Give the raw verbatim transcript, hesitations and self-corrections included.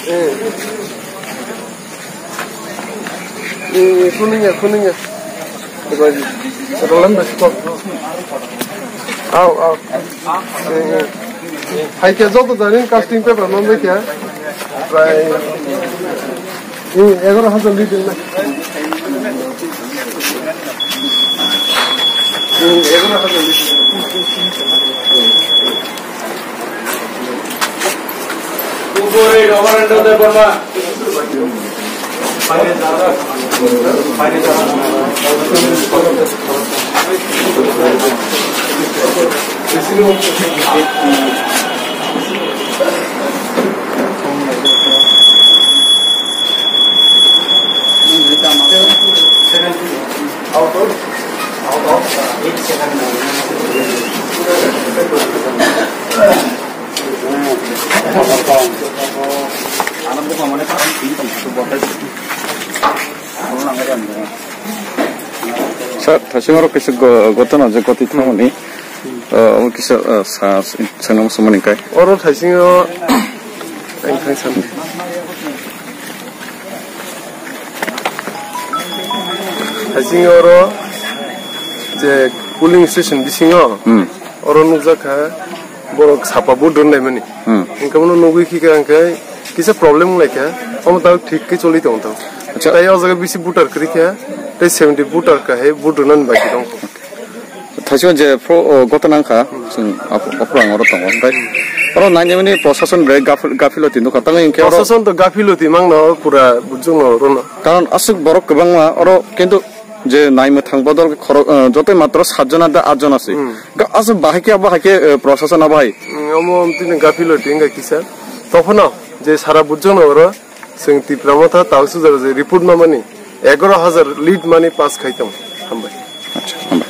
Eh, eh, kuning ya, kuning ya. Roland da stop. Au, au. Eh, eh. Hai khe joto jani casting paper non de khe. Prai, eh, egaro hajar litre na. Eh, egaro hajar litre. Sir, thasing oro kisa go-, gotona je goti thangmani, uh, omo kisa, uh, sa, sa, sanam samani kai. Oro thasing o, ang thang sam. Thasing oro je polling station bisingo, Hmm. oro nukjak kha borok sapa vote rwna naimani. Hmm. Hwnkhe bono nugwi khikha hwnkhe kisa problem wnglaikha, omo tabuk thik khe choli tongtho. Acha. Tai o jaga bisi voter kwrwikha, tei seventy voter kahai vote rwnani baki tongkha. Thaisio je phro-, o, gotona wngkha, chwng ap-, aphuru ang oro tongo. Tei oro nainimani prosason bai gafil-, gafiloti nukha. Tamo hinkhe oro prosason to gafiloti mangno pura bujungno rono. Karon aswk borok kwbangma oro, kintu je naimwthang bodol khorok, eh, jotoi matro satjona da atjona se. Hmm. Ga-, aswk bahai khe, bahai khe, eh, prosason bahai. Hmm, omo tini gafiloti wngkha kisa. Tophono je sara bujungno oro chwng Tipra Motha Tausujak je report mamani egaro hajar lead mani pass khai tong. Hambai. Acha.